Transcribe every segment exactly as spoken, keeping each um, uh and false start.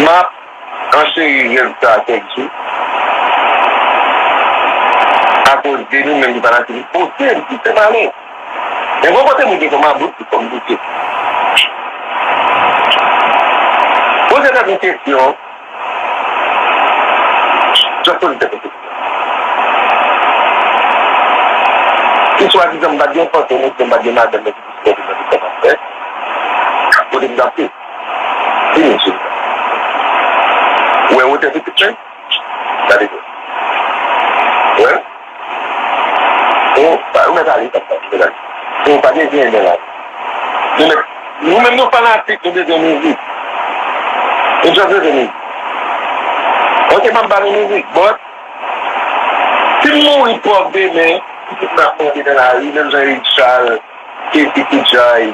p ap ancheri rèv sa a kèk jou akoz de nou menm ki fanatik li. Poze m, pouse m ale. Men bon, kote moun ki fè mabout, ki fè m pouse. Poze tèt ou kesyon. Just poze tèt ou kesyon. Si swadizan m pa t gen fanm, m pa t gen madanm, men ki disipòte nan tout sa m ap fè, kote m t ap ye? Vini sou sa. Ou wè wotè pitit mwen? Gade byen. Ou wè? Ou pa, ou mèt ale, sa, sa, ou mèt ale. Ou pa gen byen nan la. Nou mèt, nou menm nou fanatik, nou bezwen mizik. Nou just bezwen mizik. Ok, m ap ba nou mizik, but si m mouri pòv demen, pitit m ap fè nan lari, menm jan Eric Charles, Kessy Koudjay,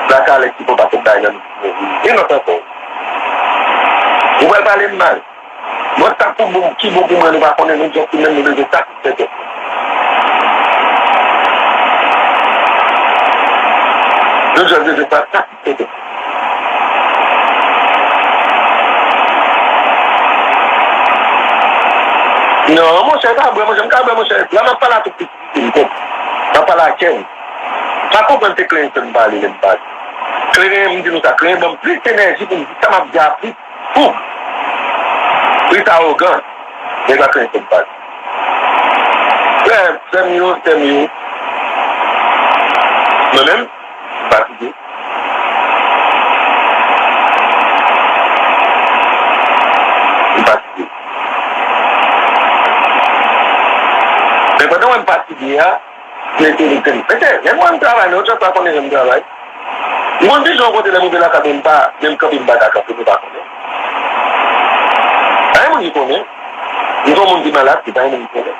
Black Alex ki pran pakèt bagay nan mizik mwen. Gen lòt ankò. Ou pral pale m mal. Bon, sa pou bon, ki bon pou mwen, nou pa konnen, nou just menm nou bezwen satisfè tèt nou. Nou just bezwen sa satisfè tèt nou. Non, monchè, pa bwè, monchè, m ka bwè, monchè. La m ap pale a tout pitit m, m ap pale a kè m. Pa konprann se Clenton m pale, lè m pale. Clenton, m di nou sa, Clenton ban m plis enèji pou m di sa m ap di a plis fou. Plis awogan. Nèg la Clenton m pale. Frè, sè m yo, sè m yo. Mwen menm, m fatige. M fatige. Men pandan w wè m fatige a, mete li teni. Mesye, lè m wè m travay, men yo just pa konnen jan m travay. M konn di jan yon kote lè m rive lakay mwen, m pa, menm kanpe m pa ka kanpe, nou pa konnen. Pa gen moun ki konnen. M se yon moun ki malad, se pa gen moun ki konnen.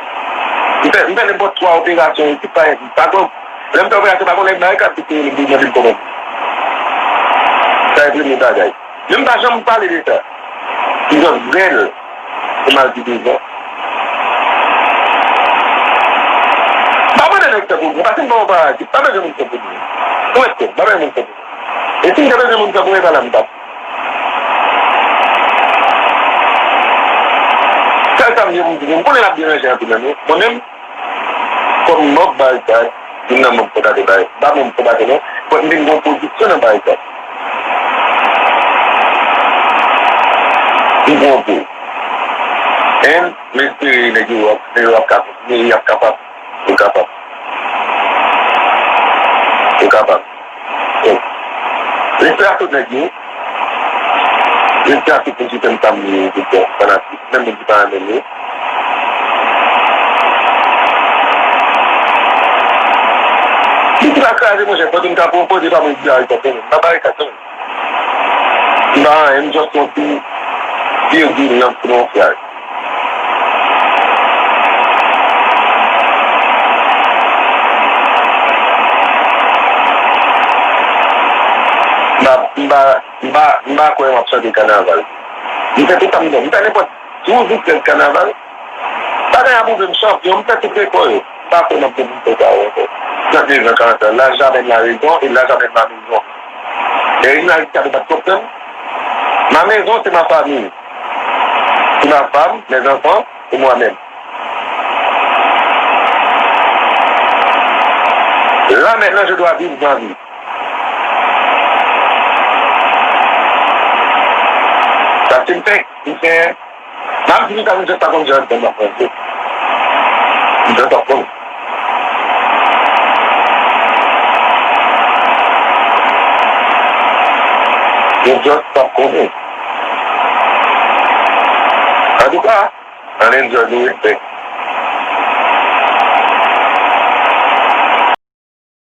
M fè, m fè nenpòt twa operasyon isit, pa gen, pa konn, lè m fè operasyon, pa konnen, bay kat ki te rele m pou mande m kòman. Sa e premye bagay. Men m pa janm pale de sa. Li jwenn vrè l. Se mal di devan. Pa mande nèg fè pou mwen, paske m pa yon parazit. Pa bezwen moun fè pou mwen. Ou wè, m pa bezwen moun fè pou mwen. E si m te bezwen moun fè pou mwen, e pa la m t ap. Sèl sa m gen pou m di, m konnen l ap deranje anpil nan nou. Mwen menm, kòm manm Baykad, youn nan manm fondatè Bay-, pa manm fondatè non, but m vin gen yon pozisyon nan Baykad. M pran pou. And m espere nèg yo ap, nèg yo ap ka kontinye, y ap kapab, yo kapab. Yo kapab. Respè a tout nèg yo. Respè a tout moun ki fè m sa m ye, tout bon fanatik, menm moun ki pa renmen m yo. Pitit la kraze, monchè, pandan m ka pran poze pa mwen di Baykad, non. M pa Baykad, non. M pa anyen, m just yon ti virgil nan, nan yon fraz. M pa, m pa, m pa, m pa kwè m ap chante kanaval. M fè tout sa m vle. M fè nenpòt jou, vit fè kanaval. Bagay ap pwouve m chanpyon, m fè tout rekò yo. M pa kwè m ap gen pou m fè sa yo ankò. Trannde zan, karant zan, l'âge amène la raison et l'âge amène la maison. E Reginald Gustave pa t konprann. Ma maison, c'est ma famille. C'est ma femme, mes enfants et moi-même. Là, maintenant, je dois vivre ma vie. Sa se m fè, m fè. M ap di nou sa, m just pa konn jan m ap pran. M just pa konn. M just pa konnen. Antouka, ann enjoy nou respè.